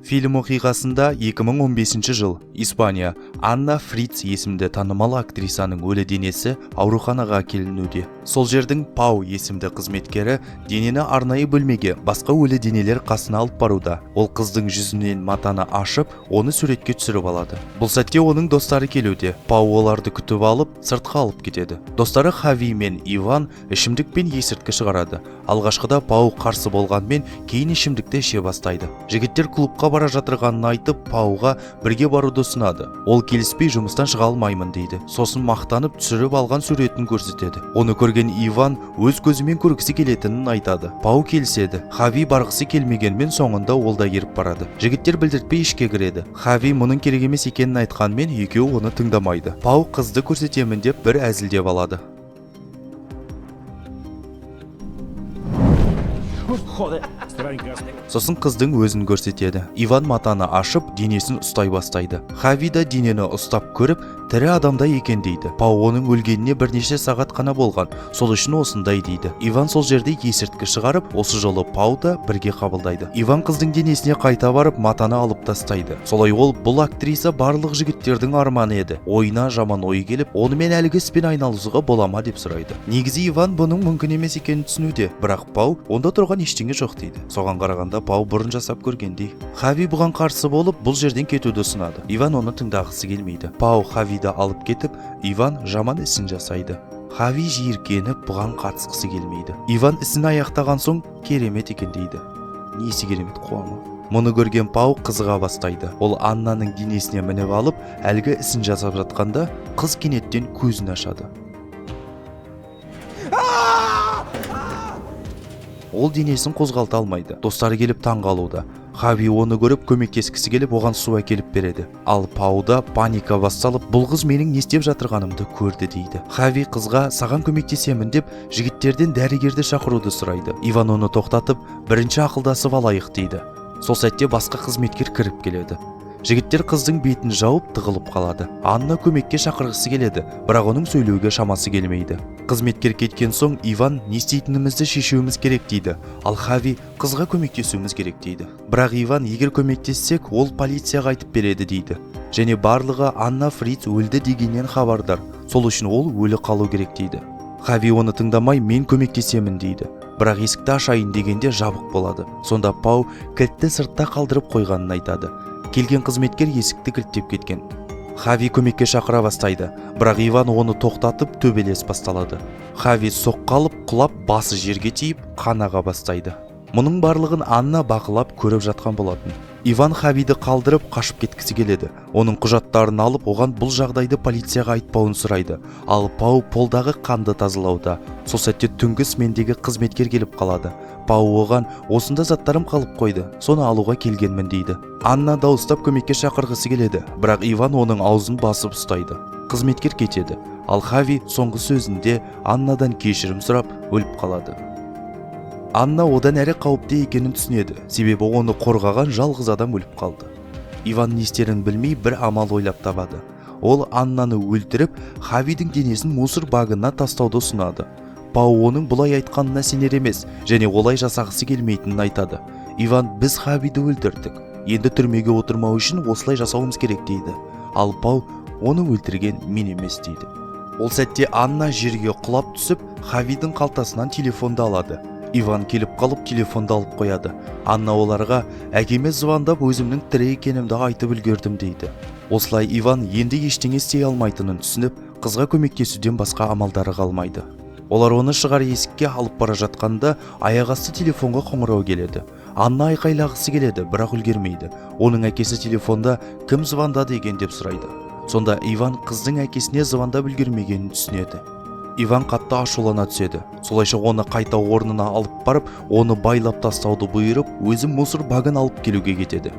Фильм оқиғасында 2015 жыл, Испания, Анна Фриц есімді танымал актрисаның өлі денесі ауруханаға әкелінуде. Сол жердің Пау есімді қызметкері денені арнайы бөлмеге басқа өлі денелер қасына алып баруда. Ол қыздың жүзінен матаны ашып, оны суретке түсіріп алады. Бұл сәтте оның достары келуде. Пау оларды күтіп алып, сыртқа алып кетеді. Достары Хави мен Иван ішімдік пен есірткі шығарады. Алғашқыда Пау қарсы болғанмен, кейін ішімдікті іше бастайды. Жігіттер клубқа бара жатырғанын айтып, Пауға бірге баруды ұсынады. Ол келіспей, жұмыстан шыға алмаймын дейді. Сосын мақтанып түсіріп алған суретін көрсетеді. Оны көрген Иван өз көзімен көргісі келетінін айтады. Пау келіседі. Хави барғысы келмегенмен, соңында ол да еріп барады. Жігіттер білдіртпей ішке кіреді. Хави мұның керек емес екенін айтқанмен, екеуі оны тыңдамайды. Пау қызды көрсетемін деп бір әзілдеп алады. Сосын қыздың өзін көрсетеді. Иван матаны ашып, денесін ұстай бастайды. Хави да денені ұстап көріп, тірі адамдай екен дейді. Пау оның өлгеніне бірнеше сағат қана болған, сол үшін осындай дейді. Иван сол жерде есірткі шығарып, осы жолы Пау да бірге қабылдайды. Иван қыздың денесіне қайта барып, матаны алып тастайды. Солай ол бұл актриса барлық жігіттердің арманы еді. Ойына жаман ой келіп, онымен әлгі іспен айналысуға бола ма деп сұрайды. Негізі Иван бұның мүмкін емес екенін түсінуде, бірақ Пау онда тұрған ештеңе жоқ дейді. Соған қарағанда Пау бұрын жасап көргендей. Хави бұған қарсы болып, бұл жерден кетуді ұсынады. Иван оны тыңдағысы келмейді. Пау Хавиді алып кетіп, Иван жаман ісін жасайды. Хави жиіркеніп, бұған қатысқысы келмейді. Иван ісін аяқтаған соң керемет екен дейді. Несі керемет, қуама? Мұны көрген Пау қызыға бастайды. Ол Аннаның денесіне мініп алып, әлгі ісін жасап жатқанда, қыз кенеттен көзін ашады. Ол денесін қозғалта алмайды. Достары келіп таң қалуда. Хави оны көріп, көмектескісі келіп, оған су әкеліп береді. Ал Пауда паника басталып, бұл қыз менің не істеп жатырғанымды көрді дейді. Хави қызға саған көмектесемін деп, жігіттерден дәрігерді шақыруды сұрайды. Иван оны тоқтатып, бірінші ақылдасып алайық дейді. Сол сәтте басқа қызметкер кіріп келеді. Жігіттер қыздың бетін жауып, тығылып қалады. Анна көмекке шақырғысы келеді, бірақ оның сөйлеуге шамасы келмейді. Қызметкер кеткен соң Иван не істейтінімізді шешуіміз керек дейді. Ал Хави қызға көмектесуіміз керек дейді. Бірақ Иван егер көмектессек, ол полицияға айтып береді дейді. Және барлығы Анна Фриц өлді дегеннен хабардар. Сол үшін ол өлі қалу керек дейді. Хави оны тыңдамай, мен көмектесемін дейді. Бірақ есікті ашайын дегенде жабық болады. Сонда Пау кілтті сыртта қалдырып қойғанын айтады. Келген қызметкер есікті кілттеп кеткен. Хави көмекке шақыра бастайды, бірақ Иван оны тоқтатып, төбелес басталады. Хави соққы алып, құлап, басы жерге тиіп, қан аға бастайды. Мұның барлығын Анна бақылап көріп жатқан болатын. Иван Хавиді қалдырып, қашып кеткісі келеді. Оның құжаттарын алып, оған бұл жағдайды полицияға айтпауын сұрайды. Ал Пау полдағы қанды тазалауда. Сол сәтте түнгі смендегі қызметкер келіп қалады. Пау оған осында заттарым қалып қойды, соны алуға келгенмін дейді. Анна дауыстап көмекке шақырғысы келеді, бірақ Иван оның аузын басып ұстайды. Қызметкер кетеді. Ал Хави соңғы сөзінде Аннадан кешірім сұрап, өліп қалады. Анна одан әрі қауіпті екенін түсінеді, себебі оны қорғаған жалғыз адам өліп қалды. Иван не істерін білмей, бір амал ойлап табады. Ол Аннаны өлтіріп, Хавидің денесін мусор багына тастауды ұсынады. Пау оның бұлай айтқанына сенер емес және олай жасағысы келмейтінін айтады. Иван біз Хавиді өлтірдік, енді түрмеге отырмау үшін осылай жасауымыз керек дейді. Ал Пау оны өлтірген мен емес дейді. Ол сәтте Анна жерге құлап түсіп, Хавидің қалтасынан телефонды алады. Иван келіп қалып, телефонды алып қояды. Анна оларға әкеме звондап, өзімнің тірі екенімді айтып үлгердім дейді. Осылай Иван енді ештеңе істей алмайтынын түсініп, қызға көмектесуден басқа амалдары қалмайды. Олар оны шығар есікке алып бара жатқанда аяқ асты телефонға қоңырау келеді. Анна айқайлағысы келеді, бірақ үлгермейді. Оның әкесі телефонда кім звондады екен деп сұрайды. Сонда Иван қыздың әкесіне звондап үлгермегенін түсінеді. Иван қатты ашулана түседі. Солайша оны қайта орнына алып барып, оны байлап тастауды бұйырып, өзі мусор багын алып келуге кетеді.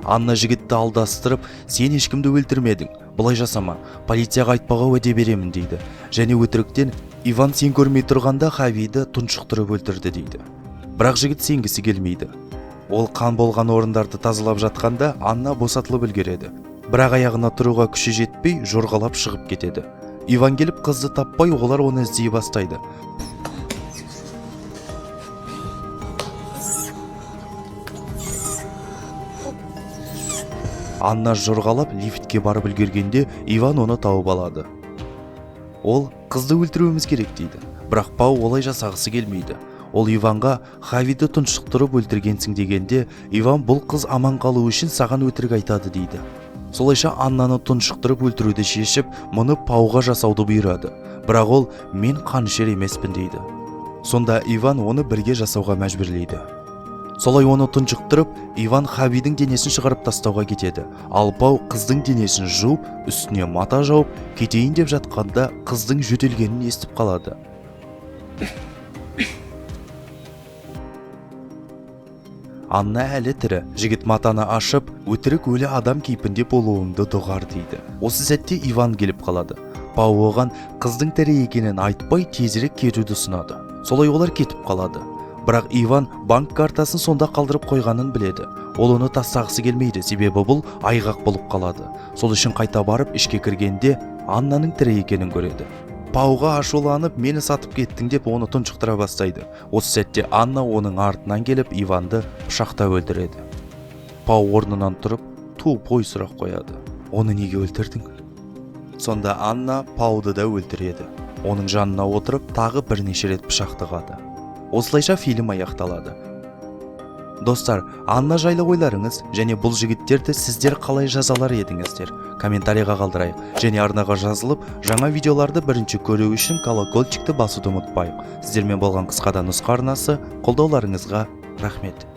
Анна жігітті алдастырып, сен ешкімді өлтірмедің, бұлай жасама, полицияға айтпауға уәде беремін дейді. Және өтіріктен Иван сен көрмей тұрғанда Хавиді тұншықтырып өлтірді дейді. Бірақ жігіт сенгісі келмейді. Ол қан болған орындарды тазалап жатқанда Анна босатылып үлгереді. Бірақ аяғына тұруға күші жетпей, жорғалап шығып кетеді. Иван келіп қызды таппай, олар оны іздей бастайды. Анна жорғалап лифтке барып үлгергенде, Иван оны тауып алады. Ол қызды өлтіруіміз керек дейді, бірақ Пау олай жасағысы келмейді. Ол Иванға Хавиді тұншықтырып өлтіргенсің дегенде, Иван бұл қыз аман қалу үшін саған өтірік айтады дейді. Солайша Аннаны тұншықтырып өлтіруді шешіп, мұны Пауға жасауды бұйырады. Бірақ ол мен қанішер емеспін дейді. Сонда Иван оны бірге жасауға мәжбүрлейді. Солай оны тұншықтырып, Иван Хавидің денесін шығарып тастауға кетеді. Ал Пау қыздың денесін жуып, үстіне мата жауып, кетейін деп жатқанда қыздың жөтелгенін естіп қалады. Анна әлі тірі. Жігіт матаны ашып, өтірік өлі адам кейпінде болуымды доғар дейді. Осы сәтте Иван келіп қалады. Пау оған қыздың тірі екенін айтпай тезірек кетуді ұсынады. Солай олар кетіп қалады. Бірақ Иван банк картасын сонда қалдырып қойғанын біледі. Ол оны тастағысы келмейді, себебі бұл айғақ болып қалады. Сол үшін қайта барып ішке кіргенде Аннаның тірі екенін көреді. Пауға ашуланып, мені сатып кеттің деп оны тұншықтыра бастайды. Осы сәтте Анна оның артынан келіп Иванды пышақтап өлтіреді. Пау орнынан тұрып, тупой сұрақ қояды. Оны неге өлтірдің? Сонда Анна Пауды да өлтіреді. Оның жанына отырып, тағы бірнеше рет пышақ тығады. Осылайша фильм аяқталады. Достар, Анна жайлы ойларыңыз және бұл жігіттерді сіздер қалай жазалар едіңіздер? Комментарийға қалдырайық. Және арнаға жазылып, жаңа видеоларды бірінші көру үшін колокольчикті басуды ұмытпайық. Сіздермен болған қысқа да нұсқа арнасы, қолдауларыңызға рахмет.